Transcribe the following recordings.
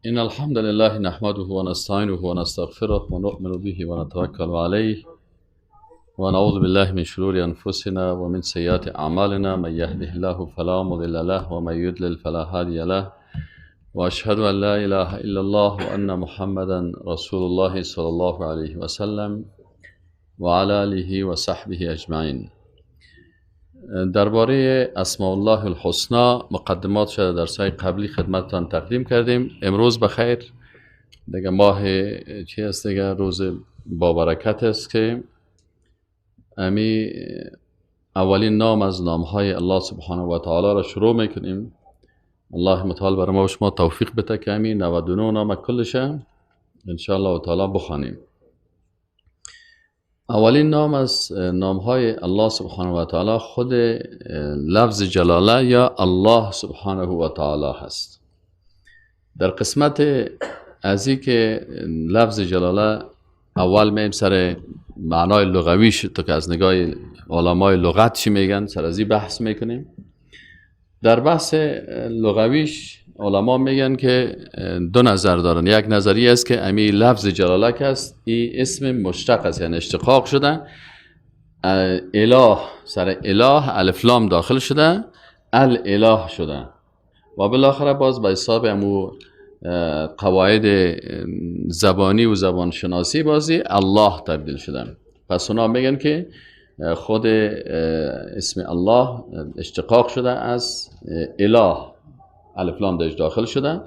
إن الحمد لله نحمده ونستعينه ونستغفره ونؤمن به ونتوكل عليه ونعوذ بالله من شرور أنفسنا ومن سيئات أعمالنا، من يهده الله فلا مضل له ومن يضلل فلا هادي له، وأشهد أن لا إله إلا الله وأن محمدا رسول الله صلى الله عليه وسلم وعلى آله وصحبه أجمعين. درباره اسماء الله الحسنا مقدمات شده در سای قبلی خدمتتان تقدیم کردیم. امروز بخیر دیگه ماه چی است دیگه، روز با برکت است که امی اولین نام از نامهای الله سبحانه و تعالی را شروع میکنیم. الله متعال برای ما و شما توفیق بده که امی 99 نام کلش انشاءالله تعالی بخوانیم. اولین نام از نامهای الله سبحانه و تعالی خود لفظ جلاله یا الله سبحانه و تعالی هست. در قسمت ازی که لفظ جلاله اول میم سر معنای لغویش تو که از نگاه علمای لغت چی میگن سر ازی بحث میکنیم. در بحث لغویش علما میگن که دو نظر دارن. یک نظریه است که امی لفظ جلاله که است این اسم مشتق است، یعنی اشتقاق شده، اله سر اله الف لام داخل شده، الاله شده و بالاخره باز به حساب امو قواعد زبانی و زبانشناسی بازی الله تبدیل شده. پس اونا میگن که خود اسم الله اشتقاق شده از اله، الف لام درش داخل شده،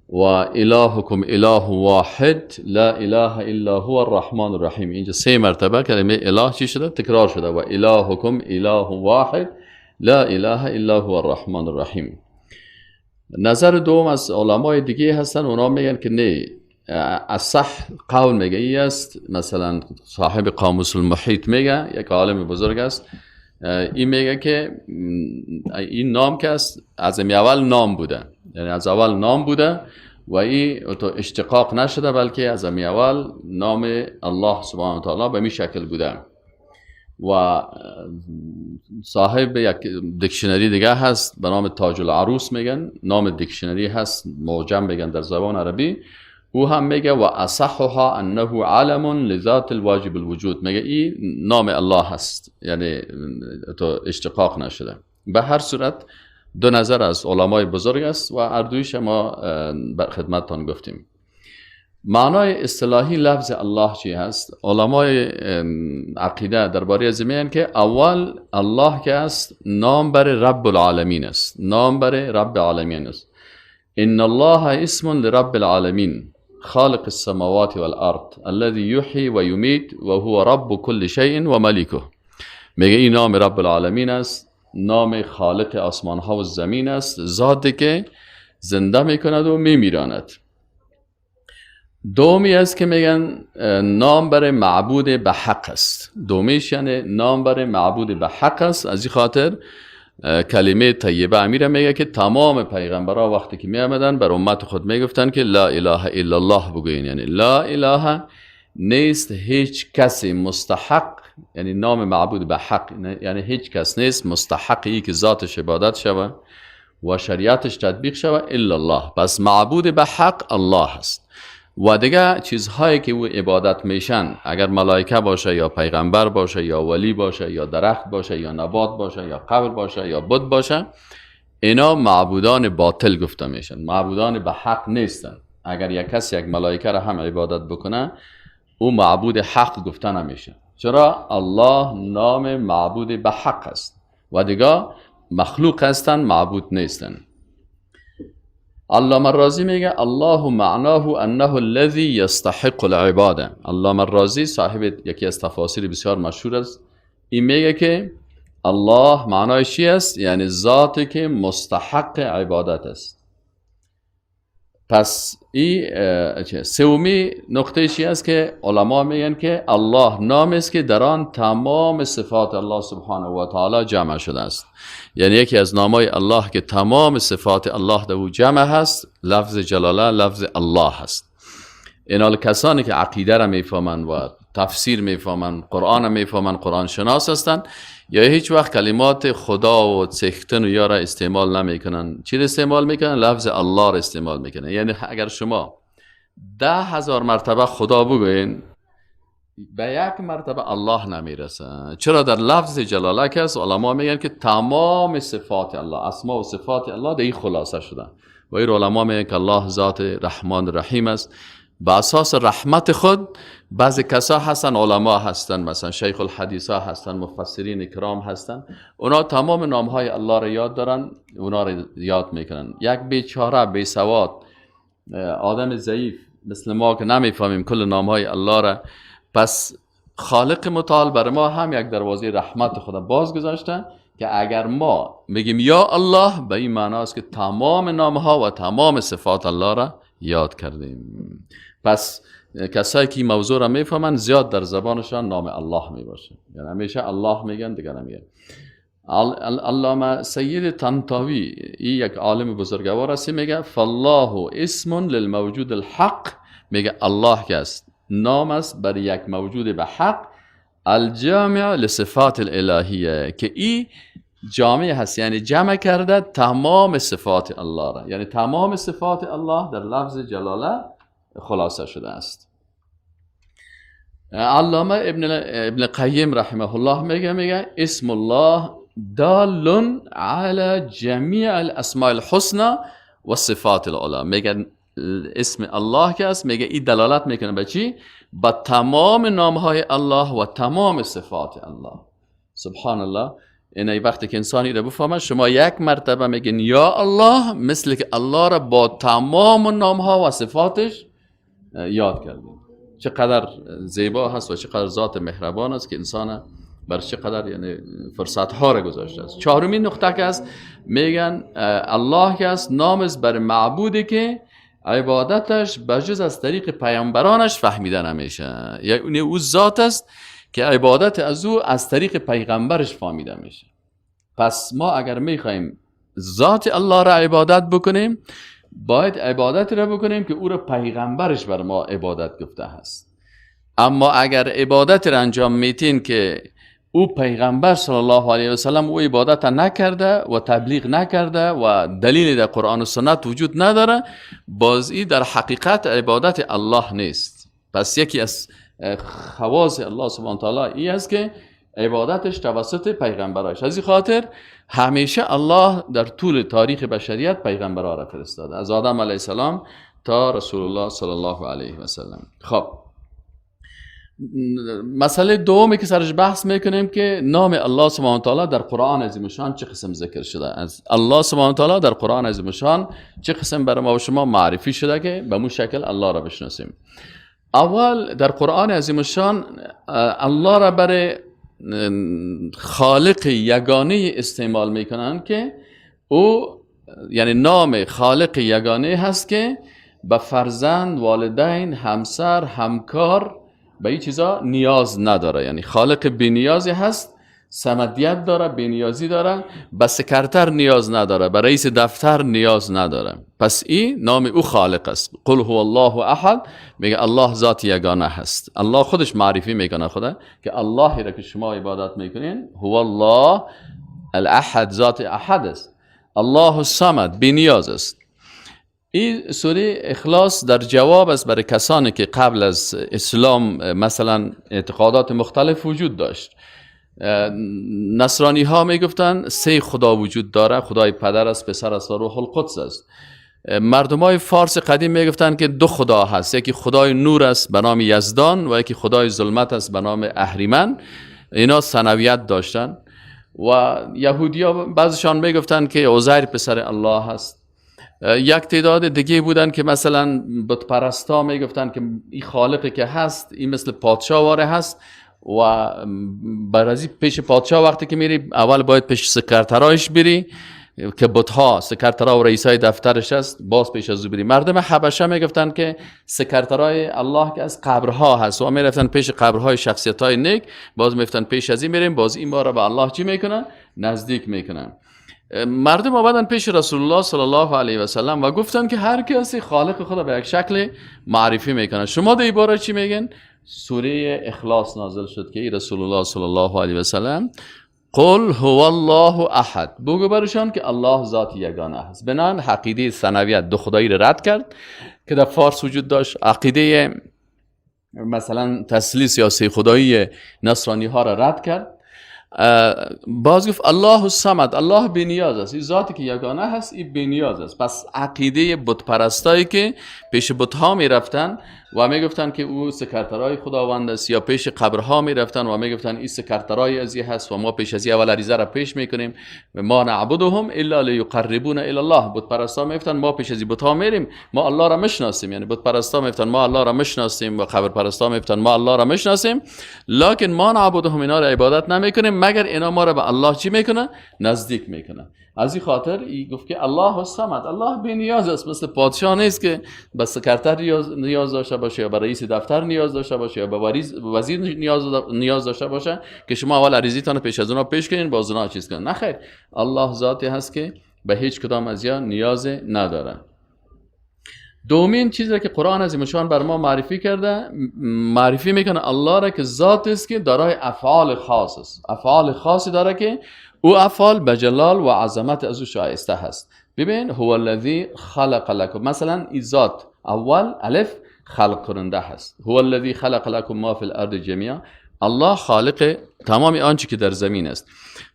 و الهکم اله واحد لا اله الا هو الرحمن الرحیم. اینجا سه مرتبه کلمه اله چی شده؟ تکرار شده. و الهکم اله واحد لا اله الا هو الرحمن الرحیم. نظر دوم از علمای دیگه هستن، اونا میگن که نه، اصح قول میگه ای است. مثلا صاحب قاموس المحیط میگه، یک عالم بزرگ است، این میگه که این نام که است از اول نام بوده، یعنی از اول نام بوده و این تو اشتقاق نشده، بلکه از اول نام الله سبحانه و تعالی به می شکل بوده. و صاحب یک dictionary دیگه هست به نام تاج العروس میگن، نام dictionary هست، معجم میگن در زبان عربی. او هم میگه و اصحها انه علم لذات الواجب الوجود، میگه این نام الله هست، یعنی تو اشتقاق نشده. به هر صورت دو نظر از علمای بزرگ است و اردویش ما بر خدمتتان گفتیم. معنای اصطلاحی لفظ الله چی هست؟ علمای عقیده درباره از میگن که اول الله که است نام بر رب العالمین است، نام بر رب العالمین است. ان الله اسم لرب العالمین خالق السماوات والارض الذي يحيي ويميت وهو رب كل شيء وملكه. میگه این نام رب العالمین است، نام خالق آسمان ها و زمین است، ذاتی که زنده میکند و میمیراند. دومی است که میگن نام بر معبود به حق است. دومیش یعنی نام بر معبود به حق است. از این خاطر کلمه طیبه امیره میگه که تمام پیغمبرها وقتی که می آمدن بر امت خود میگفتن که لا اله الا الله بگوین، یعنی لا اله نیست هیچ کسی مستحق، یعنی نام معبود به حق، یعنی هیچ کس نیست مستحقی که ذاتش عبادت شوه و شریعتش تطبیق شوه الا الله. پس معبود به حق الله است. و دیگه چیزهایی که او عبادت میشن، اگر ملائکه باشه یا پیغمبر باشه یا ولی باشه یا درخت باشه یا نبات باشه یا قبر باشه یا بت باشه، اینا معبودان باطل گفته میشن، معبودان به حق نیستن. اگر یک کسی یک ملائکه را هم عبادت بکنه او معبود حق گفته نمیشه. چرا؟ الله نام معبود به حق است و دیگه مخلوق هستن، معبود نیستن. علامه الرازی میگه الله معناه انه الذي يستحق العباده. علامه الرازی صاحب یکی از تفاسیر بسیار مشهور است، این میگه که الله معنایش چی است؟ یعنی ذاتی که مستحق عبادت است. پس این سومی نقطه چی است که علما میگن که الله نام است که در آن تمام صفات الله سبحانه و تعالی جمع شده است. یعنی یکی از نامای الله که تمام صفات الله در او جمع هست، لفظ جلاله لفظ الله هست. این حال کسانی که عقیده را میفهمند و تفسیر میفهمن، قرآن میفهمن، قرآن شناس هستن، یا هیچ وقت کلمات خدا و څښتن و یا را استعمال نمیکنن. چی را استعمال میکنن؟ لفظ الله را استعمال میکنن. یعنی اگر شما 10,000 مرتبه خدا بگوین به یک مرتبه الله نمیرسه. چرا؟ در لفظ جلاله که است علما میگن که تمام صفات الله، اسما و صفات الله در این خلاصه شده. و این علما میگن که الله ذات رحمان رحیم است. به اساس رحمت خود بعضی کسا هستن، علما هستن، مثلا شیخ الحدیث ها هستن، مفسرین کرام هستن، اونا تمام نام های الله را یاد دارن، اونا را یاد میکنن. یک بیچاره بی سواد آدم ضعیف مثل ما که نمیفهمیم کل نام های الله را، پس خالق متعال بر ما هم یک دروازه رحمت خدا باز گذاشته که اگر ما میگیم یا الله، به این معنی است که تمام نام ها و تمام صفات الله را یاد کردیم. پس کسایی که این موضوع را میفهمن زیاد در زبانشان نام الله میباشه، یعنی همیشه الله میگن، دیگر نمیگن. علامه سید طنطاوی این یک عالم بزرگوار است، میگه فالله اسم للموجود الحق، میگه الله که است نام است بر یک موجود به حق، الجامع لصفات الالهیه، که این جامع هست، یعنی جمع کرده تمام صفات الله را، یعنی تمام صفات الله در لفظ جلاله خلاصه شده است. علامه ابن قیم رحمه الله میگه اسم الله دال علی جمیع الاسماء الحسنى و صفات العلی. میگه اسم الله که است، میگه این دلالت میکنه به چی؟ به تمام نامهای الله و تمام صفات الله. سبحان الله. این وقتی که انسانی را بفهمه، شما یک مرتبه میگین یا الله، مثل که الله را با تمام نامها و صفاتش یاد کردیم. چقدر زیبا هست و چقدر ذات مهربان است که انسان بر چقدر یعنی فرصت ها را گذاشته است. چهارمین نقطه که است، میگن الله که است نام است بر معبودی که عبادتش بجز از طریق پیامبرانش فهمیده نمیشه، یعنی او ذات است که عبادت از او از طریق پیغمبرش فهمیده میشه. پس ما اگر میخوایم ذات الله را عبادت بکنیم، باید عبادت را بکنیم که او را پیغمبرش بر ما عبادت گفته هست. اما اگر عبادت را انجام میتین که او پیغمبر صلی الله علیه و سلم او عبادت نکرده و تبلیغ نکرده و دلیل در قرآن و سنت وجود نداره، باز ای در حقیقت عبادت الله نیست. پس یکی از خواص الله سبحانه تعالی ای است که عبادتش توسط پیغمبرایش. از این خاطر همیشه الله در طول تاریخ بشریت پیغمبرها را فرستاده، از آدم علیه السلام تا رسول الله صلی الله علیه و سلم. خب مسئله دومی که سرش بحث میکنیم که نام الله سبحانه تعالی در قرآن عظیم شان چه قسم ذکر شده. از الله سبحانه تعالی در قرآن عظیم شان چه قسم برای ما و شما معرفی شده که به مو شکل الله را بشناسیم. اول در قرآن عظیم شان الله را برای خالق یگانه استعمال میکنن که او یعنی نام خالق یگانه هست که به فرزند، والدین، همسر، همکار به این چیزا نیاز نداره، یعنی خالق بی نیازی هست، صمدیت داره، بی نیازی داره، به سکرتر نیاز نداره، به رئیس دفتر نیاز نداره. پس این نام او خالق است. قل هو الله احد، میگه الله ذات یگانه هست. الله خودش معرفی میکنه خدا که اللهی را که شما عبادت میکنین هو الله الاحد، ذات احد است، الله الصمد، بی نیاز است. این سوره اخلاص در جواب است برای کسانی که قبل از اسلام مثلا اعتقادات مختلف وجود داشت. نصرانی ها میگفتن سه خدا وجود داره، خدای پدر است، پسر است و روح القدس است. مردم های فارس قدیم میگفتن که دو خدا هست، یکی خدای نور است به نام یزدان و یکی خدای ظلمت است به نام اهریمن. اینا ثانویت داشتن. و یهودی ها بعضشان میگفتن که عزیر پسر الله هست. یک تعداد دیگه بودن که مثلا بت پرستا میگفتن که این خالقی که هست این مثل پادشاه واره هست و برازی پیش پادشاه وقتی که میری اول باید پیش سکرترایش بری که بتها سکرترا و رئیسای دفترش است، باز پیش از او بری. مردم حبشه میگفتن که سکرترای الله که از قبرها هست و میرفتن پیش قبرهای شخصیت‌های نیک، باز میگفتن پیش از این میریم، باز این بار به الله چی میکنن؟ نزدیک میکنن. مردم آمدن پیش رسول الله صلی الله علیه و سلم و گفتن که هر کسی خالق خود به یک شکل معرفی میکنه، شما در باره چی میگن؟ سوره اخلاص نازل شد که ای رسول الله صلی الله علیه و سلم قل هو الله احد، بگو برشان که الله ذات یگانه است. بنان عقیده ثانویت دو خدایی را رد کرد که در فارس وجود داشت، عقیده مثلا تثلیث یا سه خدایی نصرانی ها را رد کرد. باز گفت الله الصمد، الله بی نیاز است، این ذاتی که یگانه هست این بی نیاز است. پس عقیده بت پرستایی که پیش بت ها می رفتن و می گفتن که او سکرترای خداوند است، یا پیش قبرها می رفتن و می گفتن این سکرترای ازی هست و ما پیش از اول عریضه را پیش می کنیم، ما نعبدهم الا لیقربونا الی الله. بت پرستا می گفتن ما پیش از بت ها میریم، ما الله را میشناسیم، یعنی بت پرستا می گفتن ما الله را میشناسیم و قبر پرستا می گفتن ما الله را میشناسیم، لکن ما نعبدهم، اینا را عبادت نمیکنیم مگر اینا ما را به الله چی میکنه؟ نزدیک میکنه. از این خاطر ای گفت که الله الصمد، الله بی نیاز است، مثل پادشاه نیست که به سکرتر نیاز داشته باشه یا به رئیس دفتر نیاز داشته باشه یا به وزیر نیاز داشته باشه که شما اول عریضیتان پیش از اونا پیش کنین باز اونا چیز کنن. نه خیر، الله ذاتی هست که به هیچ کدام از یا نیاز نداره. دومین چیزی که قرآن از مشان بر ما معرفی کرده، معرفی میکنه الله را که ذات است که دارای افعال خاص است، افعال خاصی داره که او افعال به جلال و عظمت از او شایسته هست. ببین هو الذی خلق لکم، مثلا این ذات اول الف خلق کننده هست، هو الذی خلق لکم ما فی الارض جمیعا، الله خالق تمام آنچه که در زمین است.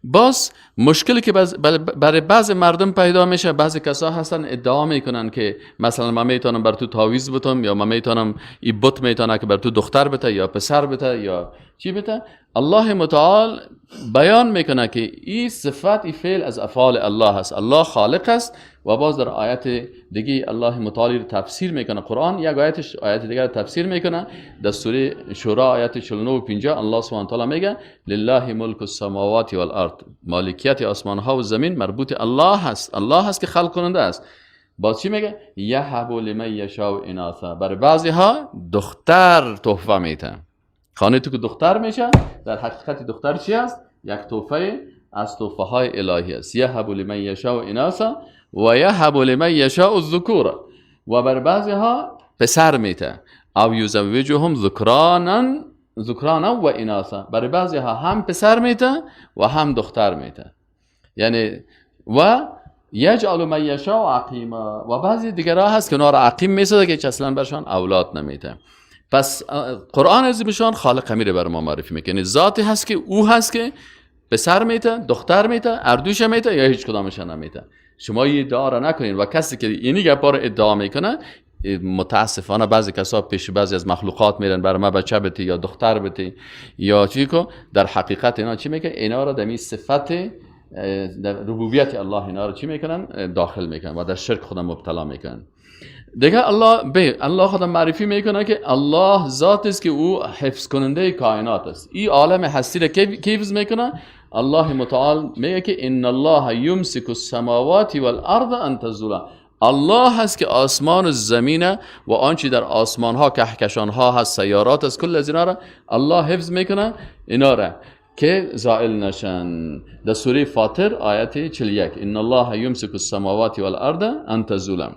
باز مشکلی که برای بعض مردم پیدا میشه، بعضی کسا هستن ادعا میکنن که مثلا من میتونم بر تو تعویذ بتم، یا من میتونم این بت میتونه که بر تو دختر بته یا پسر بته یا چی بته. الله متعال بیان میکنه که این صفت، این فعل از افعال الله است، الله خالق است. و باز در آیت دیگه الله متعال رو تفسیر میکنه، قرآن یک آیتش آیت دیگه رو تفسیر میکنه، در سوره شورا آیت 49 و 50 الله سبحانه و تعالی میگه لله ملک السماوات والارض، مالکیت آسمان ها و زمین مربوط الله هست، الله هست که خلق کننده است. باز چی میگه؟ یهب لمن یشاء اناثا، برای بعضی ها دختر تحفه میده. خانه تو که دختر میشه، در حقیقت دختر چی است؟ یک تحفه از تحفه های الهی است. یهب لمن یشاء اناثا و یهب لمن یشاء الذکور، و بر بعضی ها پسر میده. او یزوجهم ذکرانا و اناثا، برای بعضی ها هم پسر میده و هم دختر میده. یعنی و یجعل من یشاء عقیما، و بعضی دیگرها هست که اونا را عقیم میسازه که اصلا برشان اولاد نمیده. پس قرآن از بشان خالق میره بر ما معرفی میکنه، ذاتی هست که او هست که پسر میده، دختر میده، اردوش میده یا هیچ کدامش نمیده. شما این ادعا را نکنین و کسی که اینی گپا رو ادعا میکنه، متاسفانه بعضی کسا پیش بعضی از مخلوقات میرن بر ما بچه بتی یا دختر بتی یا چی کو، در حقیقت اینا چی میکنن؟ اینا را در صفت در ربوبیت الله اینا رو چی میکنن؟ داخل میکنن و در شرک خودم مبتلا میکنن. دیگه الله خودم معرفی میکنه که الله ذات است که او حفظ کننده کائنات است. این عالم هستی را کی حفظ میکنه؟ الله متعال میگه که ان الله یمسک السماوات والارض ان تزولا، الله هست که آسمان و زمین و آنچه در آسمان ها کهکشان ها هست، سیارات هست، کل از اینا را الله حفظ میکنه، اینا را که زائل نشن. در سوره فاطر آیت 41 ان الله یمسک السماوات والارض ان تزولا.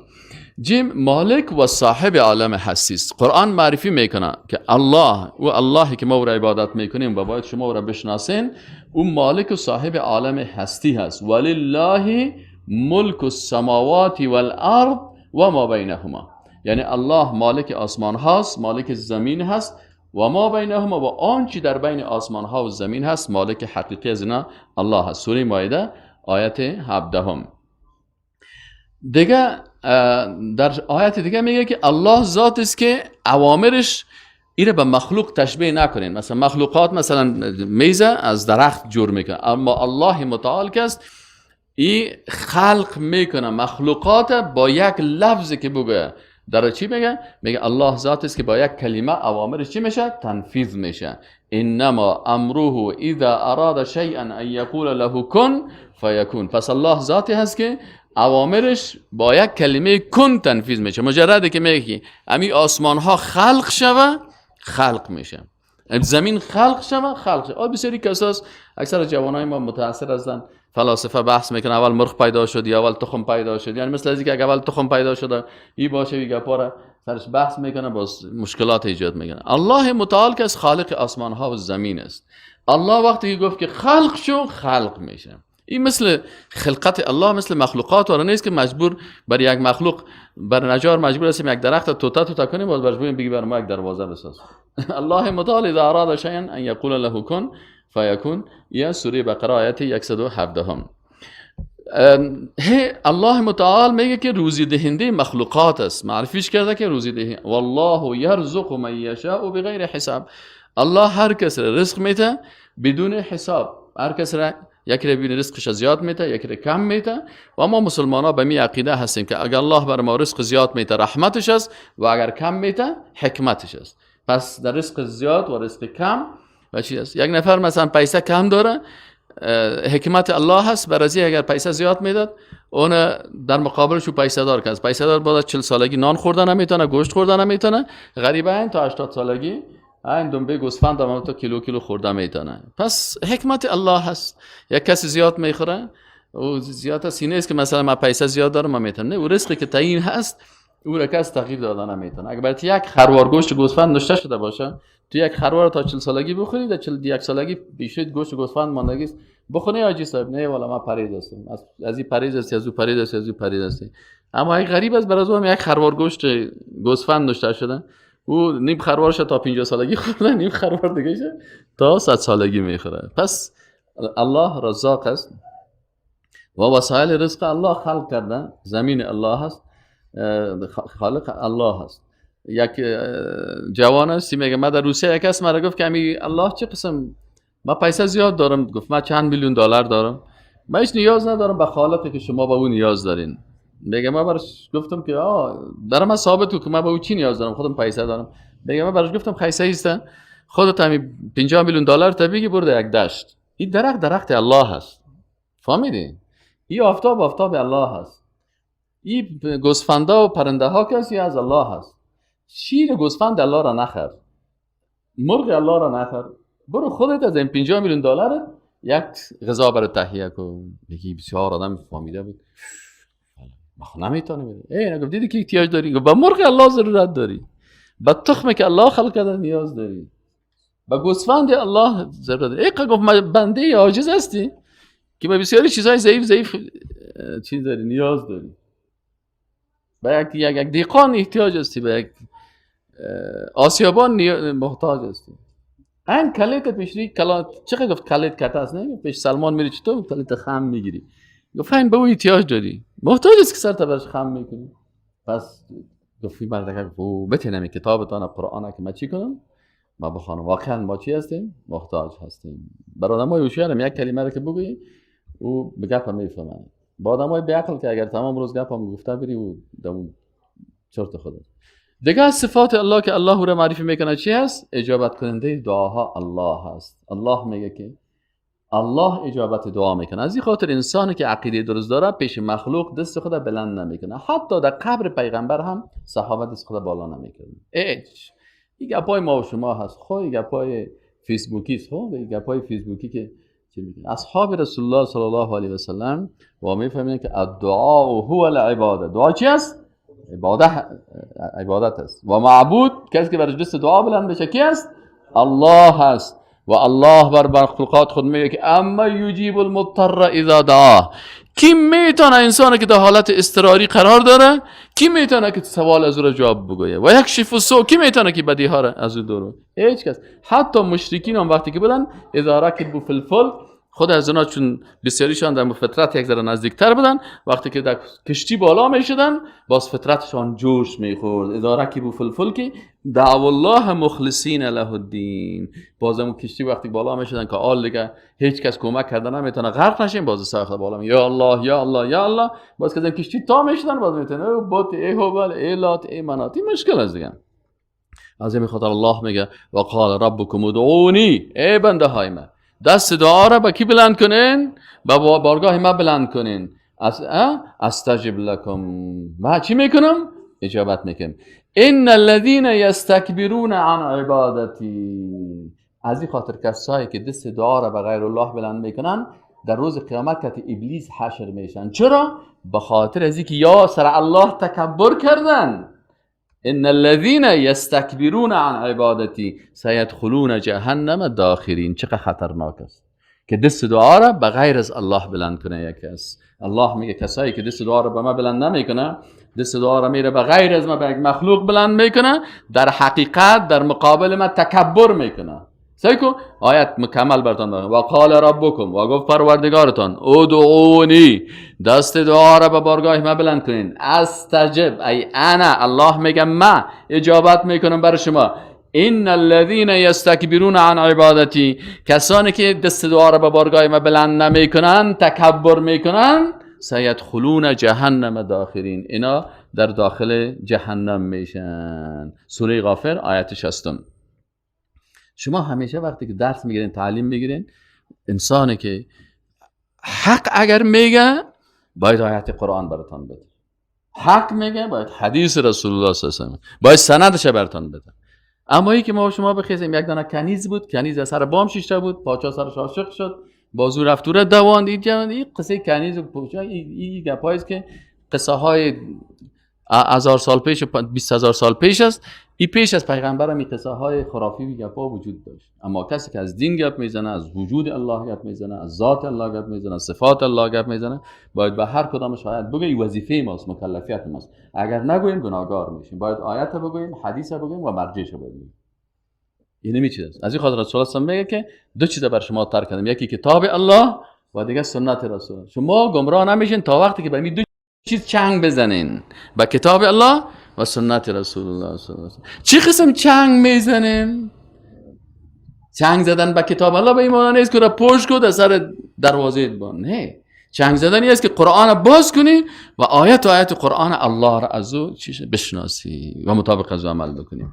جیم مالک و صاحب عالم هستی است. قرآن معرفی میکنه که الله و اللهی که ما او را عبادت میکنیم و باید شما او را بشناسین، او مالک و صاحب عالم هستی هست. ولله ملک السماوات والارض و ما بینهما، یعنی الله مالک آسمان هاست، مالک زمین هست و ما بینهما و آنچه در بین آسمان ها و زمین هست، مالک حقیقی از اینا الله هست. سوره مائده آیت 17. دیگه در آیت دیگه میگه که الله ذات است که اوامرش ایره به مخلوق تشبیه نکنین. مثلا مخلوقات مثلا میزه از درخت جور میکنه، اما الله متعال که است ای خلق میکنه مخلوقات با یک لفظ که بگه. در چی میگه؟ میگه الله ذات است که با یک کلمه اوامرش چی میشه؟ تنفیذ میشه. انما امره اذا اراد شیئا ان یقول له کن فیکون. پس الله ذاتی هست که اوامرش با یک کلمه کن تنفیذ میشه. مجرده که میگه امی آسمان ها خلق شوه، خلق میشه. زمین خلق شوه، خلق شوه. بسیاری کساس اکثر جوانای ما متاثر هستن، فلاسفه بحث میکنن اول مرغ پیدا شد یا اول تخم پیدا شد. یعنی مثل از اینکه اول تخم پیدا شده ای باشه ای گپاره سرش بحث میکنه، باز مشکلات ایجاد میکنه. الله متعال که از خالق آسمان ها و زمین است. الله وقتی گفت که خلق شو، خلق میشه. این مثل خلقت الله مثل مخلوقات واره نیست که مجبور بر یک مخلوق بر نجار مجبور هستیم یک درخت توتا توتا کنیم باز برش بگیم بگی بر ما یک دروازه بساز. الله متعال اذا اراد شیئا ان یقول له کن فیکون. یا سوره بقره آیت 117. الله متعال میگه که روزی دهنده مخلوقات است. معرفیش کرده که روزی دهنده، والله یرزق من یشاء بغیر حساب. الله هر کس را رزق میده بدون حساب. هر کس را یکی را ببینه رزقش زیاد میده، یکی را کم میده. و ما مسلمان ها به می عقیده هستیم که اگر الله بر ما رزق زیاد میده رحمتش است و اگر کم میده حکمتش است. پس در رزق زیاد و رزق کم و چی است؟ یک نفر مثلا پیسه کم داره، حکمت الله هست بر از اگر پیسه زیاد میداد اون در مقابلش پیسه دار که پیسه دار بعد 40 سالگی نان خوردن نمیتونه، گوشت خوردن نمیتونه. غریبه این تا 80 سالگی این دنبه گوسفند هم تا کیلو کیلو خورده میتونه. پس حکمت الله هست. یک کسی زیاد میخوره او زیاد است، اینه است که مثلا من پیسه زیاد دارم من میتونم، نه، او رزقی که تعیین هست او را کس تغییر داده نمیتونه. اگر برات یک خروار گوشت گوسفند نشته شده باشه، تو یک خروار تا 40 سالگی بخوری، در 41 سالگی بیشتر گوشت گوسفند ماندگی است بخونی حاجی صاحب، نه والا من پریز هستم، از این پریز هستی، از او پریز هستی، از او پریز هستی. اما یک غریب است، برای او هم یک خروار گوشت گوسفند نشته شده، او نیم خروارش تا 50 سالگی خورده، نیم خروار دیگه تا 100 سالگی میخوره. پس الله رزاق است و وسایل رزق الله خلق کرده، زمین الله است، خالق الله است. یک جوان است میگه من در روسیه یک کس مرا گفت که امی الله چه قسم، من پیسه زیاد دارم، گفت من چند میلیون دلار دارم، من هیچ نیاز ندارم به خالقی که شما به او نیاز دارین. میگه من براش گفتم که در من ثابت کو که من به او چی نیاز دارم، خودم پیسه دارم. میگه من براش گفتم خیسه ایست، خودت همین 50 میلیون دلار تا بگی برده یک دشت، این درخت درخت الله هست، فهمیدی؟ این آفتاب آفتاب الله هست، این گوسفندا و پرنده ها کسی از الله هست. شیر گوسفند الله را نخر، مرغ الله را نخر، برو خودت از این 50 میلیون دلار یک غذا برای تهیه کن. میگی بسیار آدم فهمیده بود، ما نمیتونیم. ای نگفت دیدی که احتیاج داری؟ گفت به مرغ الله ضرورت داری، به تخم که الله خلق کرده نیاز داری، به گوسفند الله ضرورت داری. ای گفت ما بنده عاجز هستی که به بسیاری چیزهای ضعیف ضعیف چیز داری، نیاز داری، به یک دیقان احتیاج هستی، به یک آسیابان محتاج هستی. این کلیت پیشری کلا چه گفت کلیت کت است، نه پیش سلمان میری چطور کلیت خم میگیری، گفت این به او احتیاج داری، محتاج است که سر تا برش خم میکنی. پس گفت این مرد گفت بتونم کتابتان قرآن که من چی کنم، ما بخوانم. واقعا ما چی هستیم؟ محتاج هستیم. برای آدمای هوشیارم یک کلمه رو که بگویی او به گپ میفهمه. با آدمای بی‌عقل که اگر تمام روز گپ هم گفته بری او دمون چرت خود. دیگه از صفات الله که الله رو معرفی میکنه چی هست؟ اجابت کننده دعاها الله هست. الله میگه که الله اجابت دعا میکنه. از این خاطر انسانی که عقیده درست داره پیش مخلوق دست خود بلند نمیکنه. حتی در قبر پیغمبر هم صحابه دست خود بالا نمیکنه. هیچ. این گپای ما و شما هست، خب این گپای فیسبوکی است، خب این گپای فیسبوکی که چی میگه اصحاب رسول الله صلی الله علیه و سلم و میفهمین که الدعاء هو العباده. دعا چی است؟ عبادت است. و معبود کسی که برش دست دعا بلند بشه کی است؟ الله هست. و الله بر مخلوقات خود میگه که اما یجیب المضطر اذا دعاه. کی میتونه انسانی که در حالت اضطراری قرار داره، کی میتونه که سوال از او را جواب بگویه؟ و یکشف السوء، کی میتونه که بدی ها را از او دور؟ هیچ کس. حتی مشرکین هم وقتی که بودن اذا رکبوا فی الفلک، خود از اونا چون بسیاریشان در فطرت یک ذره نزدیکتر بودن، وقتی که در کشتی بالا میشدن باز فطرتشان جوش میخورد. اذا رکبوا فی الفلک دعوا الله مخلصین له الدین. باز اون کشتی وقتی بالا میشدن که آل دیگه هیچ کس کمک کرده نمیتونه غرق نشیم، باز سر خود بالا می یا الله یا الله یا الله، باز که کشتی تا میشدن باز میتونه بت ای هبل ای لات ای منات. این مشکل است دیگه. از این خاطر الله میگه و قال ربکم ادعونی، ای بنده های من دست دعا را به کی بلند کنین؟ به بارگاه ما بلند کنین. استجب لکم، ما چی میکنم؟ اجابت میکنیم. ان الذين یستکبرون عن عبادتی، از این خاطر کسایی که دست دعا را به غیر الله بلند میکنن در روز قیامت که ابلیس حشر میشن. چرا؟ به خاطر از اینکه یا سر الله تکبر کردن. ان الذين یستکبرون عن عبادتی سیدخلون جهنم داخرین. چقدر خطرناک است که دست دعا را به غیر از الله بلند کنه یک کس. الله میگه کسایی که دست دعا را به من بلند نمیکنه، دست دعا را میره به غیر از من، به یک مخلوق بلند میکنه، در حقیقت در مقابل من تکبر میکنه. سعی کن آیت مکمل براتون بخونم. و قال ربکم، و گفت پروردگارتان، ادعونی، دست دعا را به بارگاه من بلند کنین، استجب، ای انا، الله میگه من اجابت میکنم بر شما. ان الذين یستکبرون عن عبادتی، کسانی که دست دعا را به بارگاه من بلند نمیکنن، تکبر میکنن، سیدخلون جهنم داخرین، اینا در داخل جهنم میشن. سوره غافر آیت 60. شما همیشه وقتی که درس میگیرین، تعلیم میگیرین، انسانی که حق اگر میگه باید آیت قرآن براتان بده، حق میگه باید حدیث رسول الله صلی الله علیه و سلم، باید سندش براتان بده. اما ای که ما شما بخیزیم، یک دانه کنیز بود، کنیز از سر بام شیشته بود، پاچا سرش عاشق شد، بازو رفت و دواند. این قصه کنیز و پاچا، این گپایی است که قصه های 1000 سال پیش و 20,000 سال پیش است. این پیش از پیغمبر هم این قصه های خرافی و گپا وجود داشت. اما کسی که از دین گپ میزنه، از وجود الله گپ میزنه، از ذات الله گپ میزنه، از صفات الله گپ میزنه، باید به هر کدامش آیت بگه. این وظیفه ماست، مکلفیت ماست. اگر نگوییم گناهگار میشیم. باید آیت بگوییم، حدیث بگوییم و مرجعش بگوییم. این نمی چیز است. از این خاطر رسول الله میگه که دو چیز بر شما ترک کردم، یکی کتاب الله و دیگه سنت رسول. شما گمراه نمیشین تا وقتی که به این دو چیز چنگ بزنین، به کتاب الله و سنت رسول الله صلی الله علیه و آله. چه قسم چنگ میزنیم؟ چنگ زدن به کتاب الله به این معنی نیست که را پشت کن در سر دروازه بان. نه، چنگ زدن این است که قرآن باز کنی و آیت و آیت قرآن الله را از او بشناسی و مطابق از او عمل بکنی.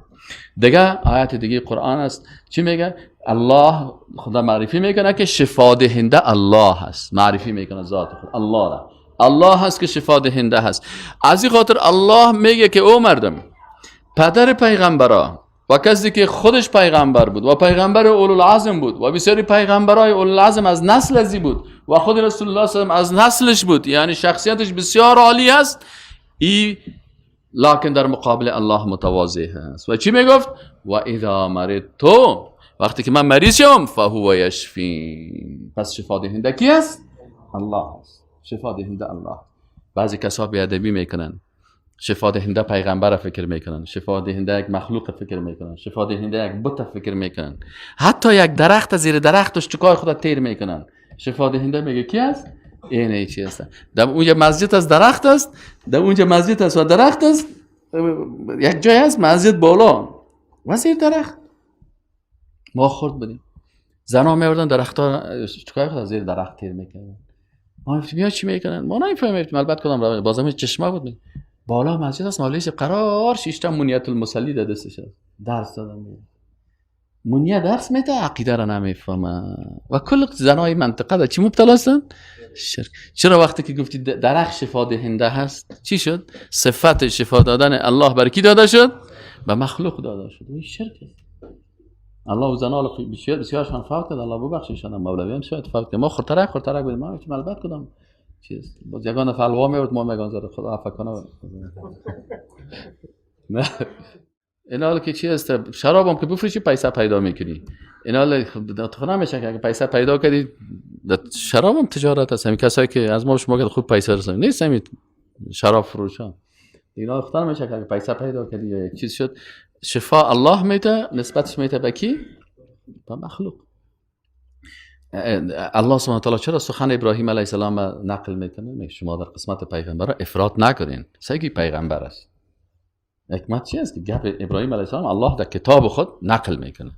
دیگه آیت دیگه قرآن است چی میگه؟ الله خدا معرفی میکنه که شفا دهنده الله هست. معرفی میکنه ذات خود الله را. الله هست که شفا دهنده هست. از این خاطر الله میگه که او مردم، پدر پیغمبرا و کسی که خودش پیغمبر بود و پیغمبر اولوالعزم بود و بسیاری پیغمبرای اولوالعزم از نسل ازی بود و خود رسول الله صلی الله علیه و از نسلش بود، یعنی شخصیتش بسیار عالی است، ای لکن در مقابل الله متواضع است. و چی میگفت؟ و اذا مرضت، وقتی که من مریض شدم، فهو یشفین. پس شفا دهنده کی است؟ الله است. شفا دهنده الله. بعضی کسا بی‌ادبی میکنن، شفا دهنده پیغمبر فکر میکنن، شفا دهنده یک مخلوق فکر میکنن، شفا دهنده یک بت فکر میکنن، حتی یک درخت زیر درختش چکار خدا تیر میکنن. شفا دهنده میگه کی است؟ اینه چی است؟ در اونجا مسجد از درخت است، در اونجا مسجد است و درخت است، یک جای است مسجد بالا و زیر درخت. ما خورد بودیم، زنا میوردن درخت‌ها چکار خدا زیر درخت تیر میکردن. ما گفتیم چی میکنن؟ ما نمیفهمیم. البته کدام بازم چشمه بود بالا مسجد است، مولوی قرار شیشتا منیت المصلی ده دستش است، درس دادم. منیه درس میده، عقیده را نمیفهمه و کل زنای منطقه ده چی مبتلا هستن؟ شرک. چرا وقتی که گفتی درخت شفا دهنده هست، چی شد؟ صفت شفا دادن الله بر کی داده شد؟ به مخلوق داده شد. این شرک است. الله و زنا بسیار بسیارشان فوت کرد، الله ببخششان. مولوی هم شاید فوت کرد. ما خورترک خورترک بودیم، ما گفتیم البته کدام چیز باز یگان فلوا میورد، ما میگن زره خدا عفو کنه. نه این حال که چی است، شراب هم که بفروشی پیسه پیدا میکنی. این حال تو نمیشه که اگه پیسه پیدا کردی، شراب هم تجارت است. همین کسایی که از ما شما که خوب پیسه رسن نیست، همین شراب فروشان. اینا خطر میشه که اگه پیسه پیدا کردی یا یک چیز شد، شفا الله میده، نسبتش میده به کی؟ به مخلوق. الله سبحانه و تعالی چرا سخن ابراهیم علیه السلام نقل میکنه؟ میگه شما در قسمت پیغمبرا افراط نکنین. سگی پیغمبر است. حکمت چی است که گپ ابراهیم علیه السلام الله در کتاب خود نقل میکنه،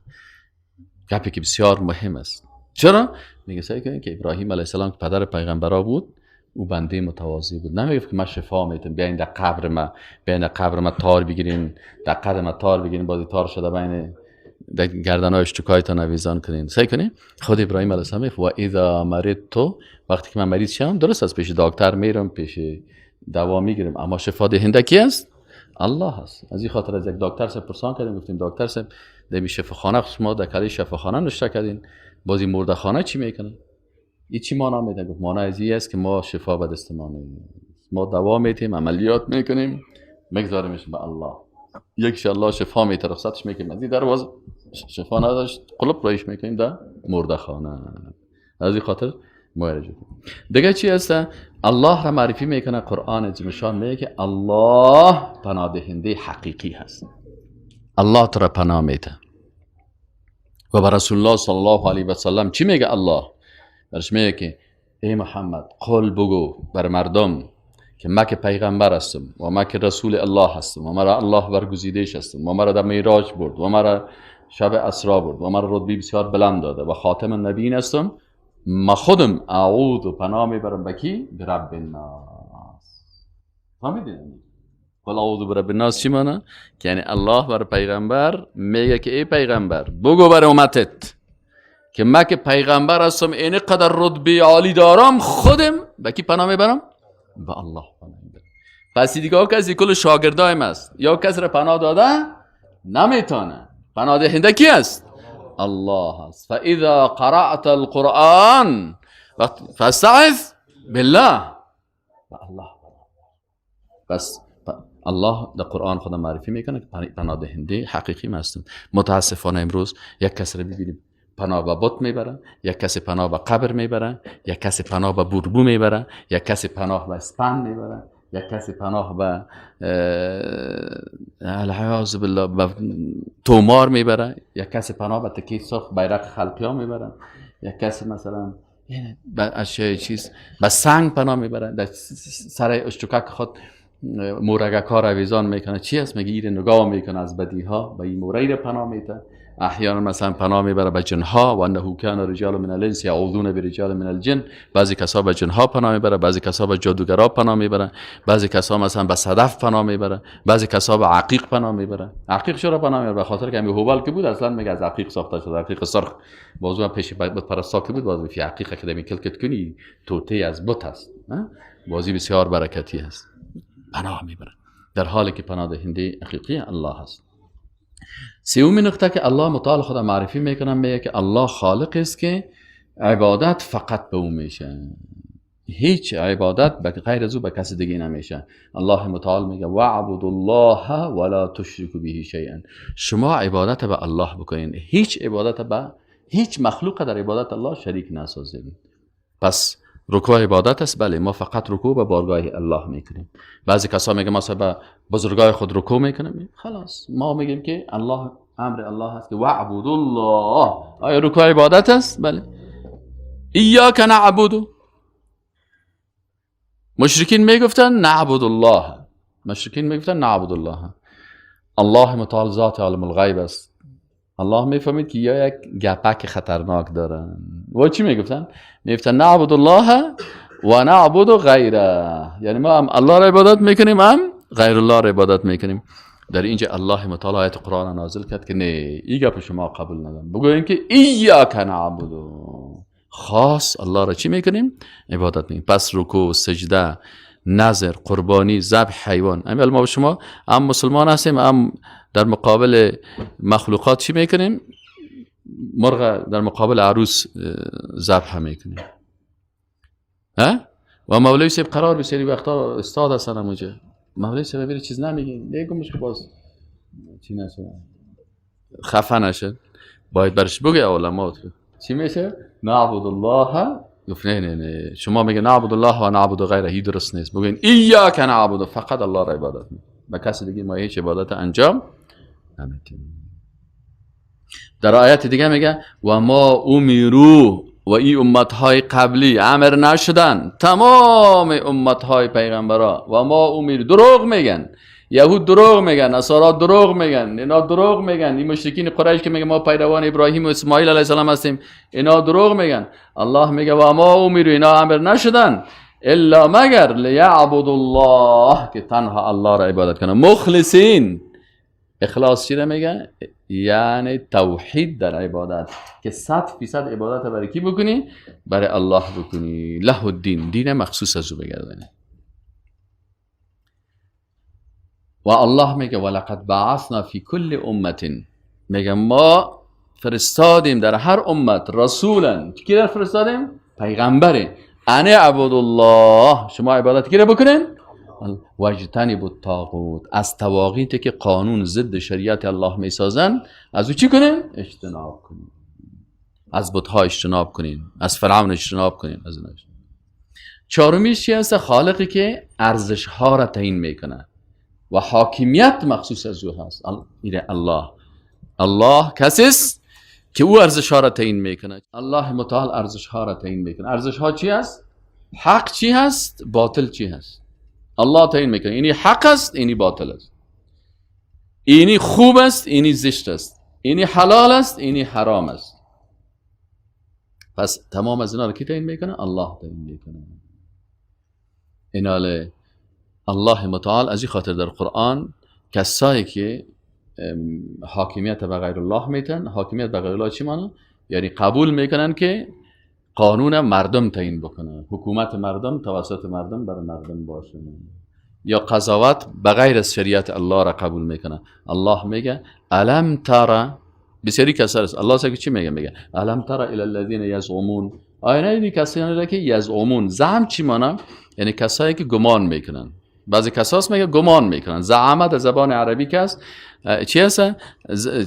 گپی که بسیار مهم است. چرا؟ میگه سعی کنین که ابراهیم علیه السلام که پدر پیغمبرا بود، او بنده متواضع بود. نمیگفت که من شفا میتم، بیاین در قبر ما، بیاین در قبر ما تار بگیرین، در قد ما تار بگیرین، بازی تار شده بین در گردنهای اشتکایتان آویزان کنین. سعی کنین خود ابراهیم علیه السلام و اذا مرضت، وقتی که من مریض شدم، درست از پیش دکتر میرم، پیش دوا میگیرم، اما شفا دهنده کی است؟ الله هست. از این خاطر از یک دکتر صاحب پرسان کردیم، گفتیم دکتر صاحب در شفاخانه شما در کلی شفاخانه نشته کردین، بازی مرده خانه چی میکنه؟ این چی معنا میده؟ گفت معنا از این است که ما شفا به دست ما نیست، ما دوا میتیم، عملیات میکنیم، میگذاریمش به الله. یکش الله شفا میته، رخصتش میکنیم از این دروازه، شفا نداشت قلب رایش میکنیم در مرده خانه. از این خاطر معالجه. دیگه چی هست؟ الله را معرفی میکنه قرآن عظیمشان، میگه که الله پناه دهنده حقیقی هست. الله تو را پناه میده. و به رسول الله صلی الله علیه و سلم چی میگه الله؟ برش میگه که ای محمد قل، بگو بر مردم که من که پیغمبر هستم و من که رسول الله هستم و مرا الله برگزیده‌اش هستم و مرا در معراج برد و مرا شب اسرا برد و مرا رتبه بسیار بلند داده و خاتم النبیین هستم، ما خودم اعوذ و پناه میبرم به کی؟ به رب الناس. فهمیدین؟ قل اعوذ برب الناس چی معنی؟ که یعنی الله بر پیغمبر میگه که ای پیغمبر بگو بر امتت که من که پیغمبر هستم، این قدر رتبه عالی دارم، خودم به کی پناه میبرم؟ به الله پناه میبرم. پس دیگه کسی کل شاگردایم است یا کسی را پناه داده نمیتونه. پناه دهنده کی است؟ الله است. فاذا قرأت القرآن فاستعذ بالله. الله. پس الله در قرآن خدا معرفی میکنه که پناه دهنده حقیقی هستم. متاسفانه امروز یک کس را ببینیم پناه به بت میبره، یک کسی پناه به قبر میبره، یک کسی پناه به بوربو میبره، یک کسی پناه به اسپند میبره، یک کسی پناه به العیاذ بالله به تومار میبره، یک کسی پناه به تکیه سرخ بیرق خلقی ها میبره، یک کسی مثلا به اشیاء چیز به سنگ پناه میبره، در سر اشتکک خود مورگک ها رویزان میکنه. چی است؟ میگه ایر نگاه میکنه از بدی ها، به این موره پناه میده. احیانا مثلا پناه میبره به جنها، و انه کان رجال من الانس یعوذون برجال من الجن. بعضی کسا به جنها پناه میبره، بعضی کسا به جادوگرا پناه میبره، بعضی کسا مثلا به صدف پناه میبره، بعضی کسا به عقیق پناه میبره. عقیق چرا پناه میبره؟ به خاطر که همین هوبل که بود اصلا میگه از عقیق ساخته شده، عقیق سرخ. بازو پیش بت پرستا که بود، بازو فی عقیق که دمی کلکت کنی توته از بت است، بازی بسیار برکتی است. پناه میبره در حالی که پناه دهنده حقیقی الله است. سومین نقطه که الله متعال خدا معرفی میکنه، میگه که الله خالق است که عبادت فقط به او میشه، هیچ عبادت به غیر از او به کس دیگه نمیشه. الله متعال میگه وعبد الله ولا تشرکوا به شیئا. شما عبادت به الله بکنین، هیچ عبادت به هیچ مخلوق در عبادت الله شریک نسازین. پس رکوع عبادت است، بله، ما فقط رکوع به بارگاه الله میکنیم. بعضی کسا میگه ما به بزرگای خود رکوع میکنیم. خلاص ما میگیم که الله، امر الله هست که وعبد الله. آیا رکوع عبادت است؟ بله. ایاک نعبد. مشرکین میگفتن نعبد الله، مشرکین میگفتن نعبد الله. الله متعال ذات عالم الغیب است. الله میفهمید که یا یک گپک خطرناک دارن. و چی میگفتن؟ میگفتن نعبد الله و نعبد غیره، یعنی ما هم الله را عبادت میکنیم هم غیر الله را عبادت میکنیم. در اینجا الله متعال آیت قرآن نازل کرد که نه، این گپ شما قبول ندارم، بگوین که ایاک نعبد، خاص الله را چی میکنیم؟ عبادت میکنیم. پس رکوع، سجده، نذر، قربانی، ذبح حیوان، همین ما شما هم مسلمان هستیم هم در مقابل مخلوقات چی میکنیم؟ مرغ در مقابل عروس ذبح میکنیم. ها؟ و مولوی صاحب قرار بسیاری وقتا استاد هستن اونجا، مولوی صاحب بیر چیز نمیگه، میگمش که باز چی نشه، خفه نشه، باید برش بگه اولا ما چی میشه؟ نعبد الله. گفت نه نه نه، شما میگه نعبد الله و نعبد غیره، هی درست نیست. بگین ایاک نعبد، فقط الله را عبادت میکنیم، به کسی دیگه ما هیچ عبادت انجام نمیدیم. در آیت دیگه میگه و ما امیرو، و این امتهای قبلی امر نشدن، تمام امتهای پیغمبرا و ما امیر دروغ میگن، یهود دروغ میگن، نصارا دروغ میگن، اینا دروغ میگن، این مشرکین قریش که میگه ما پیروان ابراهیم و اسماعیل علیه السلام هستیم، اینا دروغ میگن. الله میگه و ما امیرو، اینا امر نشدن الا مگر لیعبد الله، که تنها الله را عبادت کنه، مخلصین. اخلاص چی را میگه؟ یعنی توحید در عبادت، که 100% عبادت برای کی بکنی؟ برای الله بکنی. له الدین، دین مخصوص از او بگردانی. و الله میگه ولقد بعثنا فی کل امت، میگه ما فرستادیم در هر امت رسولا. کی را فرستادیم؟ پیغمبره. انا عبد الله، شما عبادت کی را بکنین؟ واجتنبوا الطاغوت، از طواغیتی که قانون ضد شریعت الله میسازن از او چی کنین؟ اجتناب کنین. از بت‌ها اجتناب کنین، از فرعون اجتناب کنین، از اینا. چهارمیش چی هست؟ خالقی که ارزش ها را تعیین میکنه و حاکمیت مخصوص از او هست. الله، الله کسی است که او ارزش ها را تعیین میکنه. الله متعال ارزش ها را تعیین میکنه. ارزش ها چی هست؟ حق چی هست؟ باطل چی هست؟ الله تعیین میکنه. اینی حق است، اینی باطل است. اینی خوب است، اینی زشت است. اینی حلال است، اینی حرام است. پس تمام از اینا را کی تعیین میکنه؟ الله تعیین میکنه. ایناله الله متعال از این خاطر در قرآن کسایی که حاکمیت به غیر الله میتن، حاکمیت به غیر الله چی معنی؟ یعنی قبول میکنن که قانون مردم تعیین بکنه، حکومت مردم توسط مردم بر مردم باشه، یا قضاوت بغیر از شریعت الله را قبول میکنه. الله میگه الم ترى، بسیاری کسا هست. الله سگه چی میگه؟ میگه الم ترى الی الذین یزعمون، آیا ندیدی کسانی را که یزعمون؟ زعم چی معنی؟ یعنی کسایی که گمان میکنن. بعضی کساس میگه گمان میکنن. زعمه در زبان عربی که است چی هستن؟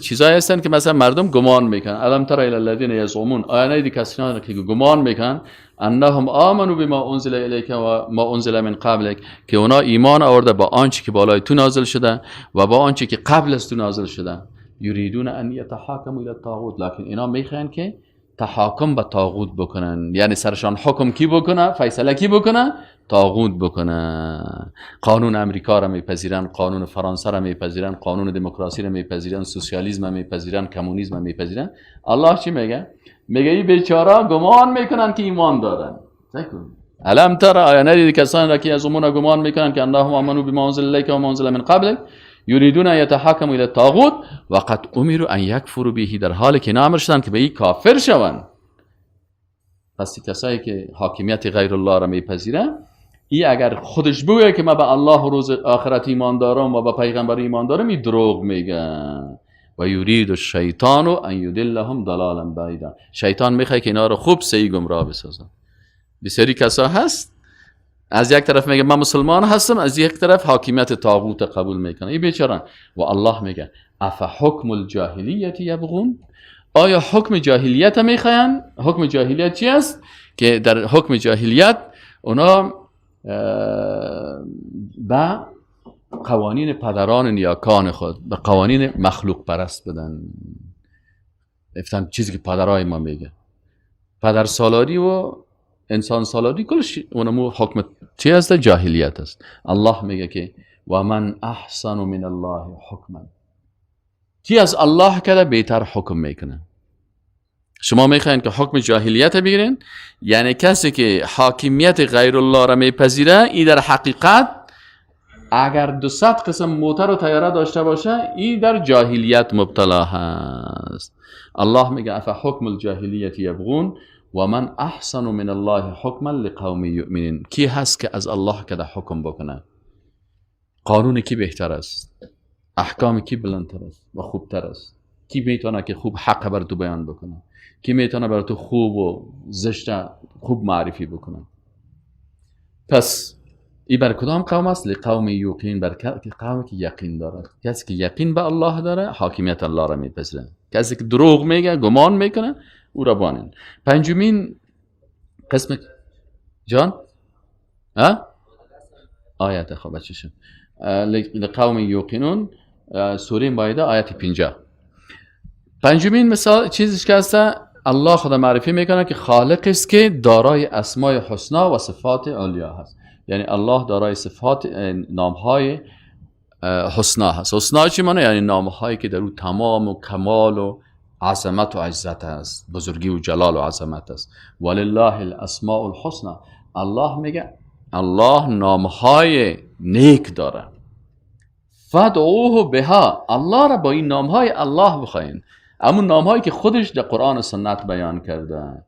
چیزایی هستن که مثلا مردم گمان میکنن. الم تر الی الذین یزعمون، آیا ندیدی کسانی که گمان میکنن انهم آمنوا بما انزل الیک و ما انزل من قبلک، که اونا ایمان آورده با آنچه که بالای تو نازل شده و با آنچه که قبل از تو نازل شده. یریدون ان یتحاکموا الی الطاغوت، لکن اینا میخوان که تحاکم به طاغوت بکنن، یعنی سرشان حکم کی بکنه، فیصله کی بکنه؟ طاغوت بکنه. قانون امریکا را میپذیرن، قانون فرانسه را میپذیرن، قانون دموکراسی را میپذیرن، سوسیالیسم را میپذیرن، کمونیسم را میپذیرن. الله چی میگه؟ میگه این بیچاره گمان میکنن که ایمان دارن. الم تر، آیا ندیدی کسانی را که از امون گمان میکنن که انهم آمنوا بما انزل الیک و ما انزل من قبلک یریدون ان یتحاکموا الی الطاغوت وقد امروا ان یکفروا به، در حالی که امر شدن که به این کافر شوند. پس کسایی که حاکمیت غیر الله را میپذیرن، ای اگر خودش بگه که من به الله و روز آخرت ایمان دارم و به پیغمبر ایمان دارم، این دروغ میگه. و یرید الشیطان ان یدلهم ضلالا بعیدا، شیطان میخواد که اینا رو خوب صحیح گمراه بسازه. بسیاری کسا هست از یک طرف میگه من مسلمان هستم، از یک طرف حاکمیت طاغوت قبول میکنه. این بیچاره. و الله میگه اف حکم الجاهلیت یبغون، آیا حکم جاهلیت میخواین؟ حکم جاهلیت چی است؟ که در حکم جاهلیت اونا به قوانین پدران نیاکان خود، به قوانین مخلوق پرست بدن. افتن چیزی که پدرای ما میگه، پدر سالاری و انسان سالاری، کلش اونمو حکم چی هست؟ جاهلیت است. الله میگه که و من احسن من الله حکما، کی از الله کده بهتر حکم میکنه؟ شما میخواین که حکم جاهلیت بگیرین؟ یعنی کسی که حاکمیت غیر الله را میپذیره، این در حقیقت اگر 200 قسم موتر و تیاره داشته باشه، این در جاهلیت مبتلا هست. الله میگه اف حکم الجاهلیت یبغون و من احسن من الله حکما لقوم یؤمنون. کی هست که از الله کده حکم بکنه؟ قانون کی بهتر است؟ احکام کی بلندتر است و خوبتر است؟ کی میتونه که خوب حق بر تو بیان بکنه؟ کی میتونه بر تو خوب و زشت خوب معرفی بکنه؟ پس ای بر کدام قوم است؟ لقوم یوقین، بر قومی که یقین داره. کسی که یقین به الله داره حاکمیت الله را میپذیره. کسی که دروغ میگه، گمان میکنه، او را بانین. پنجمین قسم جان ها آیت خب بچه‌شون لقوم یوقنون، سوره مائده آیت 50. پنجمین مثال چیزی که هست، الله خدا معرفی میکنه که خالق است که دارای اسمای حسنا و صفات علیا هست. یعنی الله دارای صفات نامهای حسنا هست. حسنا چی معنی؟ یعنی نامهایی که در او تمام و کمال و عظمت و عزت است، بزرگی و جلال و عظمت است. ولله الاسماء الحسنا، الله میگه الله نامهای نیک داره. فدعوه بها، الله را با این نامهای الله بخواین، همون نامهایی که خودش در قرآن و سنت بیان کرده.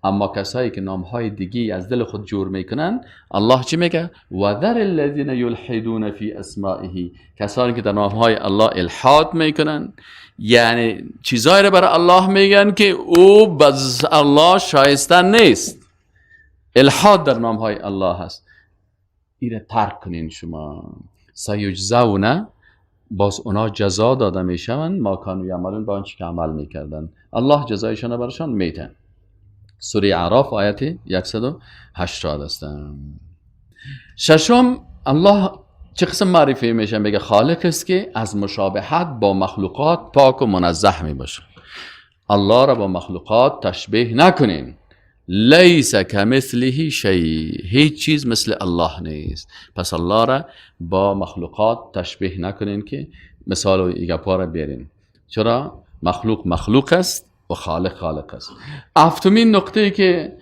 اما کسایی که نامهای دیگه از دل خود جور میکنن، الله چی میگه؟ وذر الذین یلحدون فی اسمائه، کسانی که در نامهای الله الحاد میکنن، یعنی چیزایی رو برای الله میگن که او بز الله شایسته نیست. الحاد در نامهای الله هست، ایره ترک کنین شما. سیجزون، باز اونا جزا داده میشون، ما کانوا یعملون، با آنچه که عمل میکردن الله جزایشان برشان میتن. سوره اعراف آیت 180 هستن. ششم، الله چه قسم معرفی میشه؟ میگه خالق است که از مشابهت با مخلوقات پاک و منزه میباشه. الله را با مخلوقات تشبیه نکنین. لیس کمثله شیء، هیچ چیز مثل الله نیست. پس الله را با مخلوقات تشبیه نکنین که مثال و ایگپا را بیارین. چرا؟ مخلوق مخلوق است و خالق خالق است. هفتمین نقطه که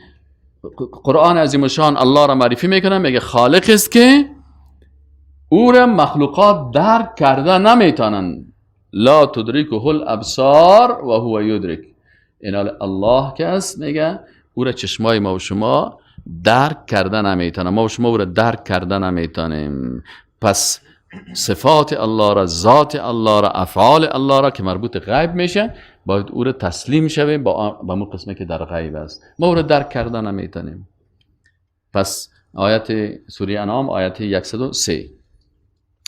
قرآن عظیم شان الله را معرفی میکنه، میگه خالق است که او را مخلوقات درک کرده نمیتونن. لا تدرکه الابصار و هو یدرک. این الله که است، میگه او را چشمای ما و شما درک کرده نمیتونه، ما و شما او را درک کرده نمیتونیم. پس صفات الله را، ذات الله را، افعال الله را که مربوط غیب میشه، باید او را تسلیم شویم با اون قسمه که در غیب است، ما او را درک کرده نمیتونیم. پس آیت سوره انعام آیت 103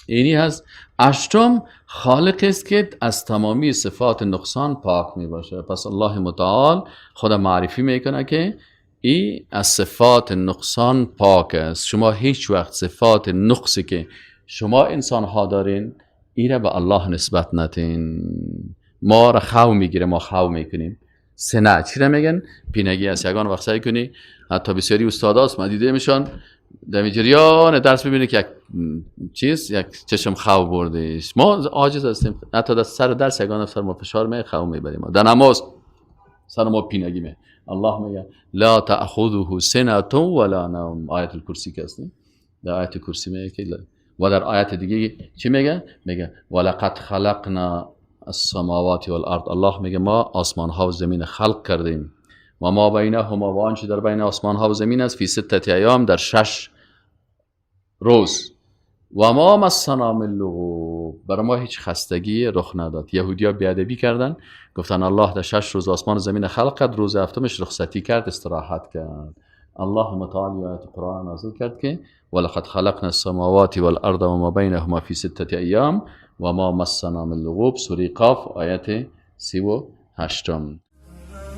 اینی هست. اشتم، خالق است که از تمامی صفات نقصان پاک می باشه. پس الله متعال خدا معرفی میکنه که ای از صفات نقصان پاک است. شما هیچ وقت صفات نقصی که شما انسان ها دارین ای را به الله نسبت نتین. ما را خو میگیره، ما خو میکنیم. سنه چی را میگن؟ پینگی است. یگان وقت سعی کنی، حتی بسیاری استاداست من دیده میشان در جریان درس میبینه که یک چیز، یک چشم خو بردیش. ما عاجز هستیم، حتی در سر درس یگان سر ما فشار می خو میبریم. در نماز سر ما پینگی می. الله میگه لا تأخذه سنة ولا نوم، آیت الکرسی که هست، در آیت کرسی میگه که، و در آیت دیگه چی میگه؟ میگه ولقد خلقنا السماوات والارض. الله میگه ما آسمان ها و زمین خلق کردیم و ما بینهما، و آنچه در بین آسمان ها و زمین است، فی ستة ایام، در 6 روز. و ما مسنا من لغوب، برای ما هیچ خستگی رخ نداد. یهودیا بیادبی کردن، گفتن الله در 6 روز آسمان و زمین خلق کرد، روز هفتمش رخصتی کرد، استراحت کرد. الله متعال آیت قرآن نازل کرد که ولقد خلقنا السماوات والارض و ما بینهما فی ستة ایام و ما مسنا من لغوب، سوره قاف آیت 38.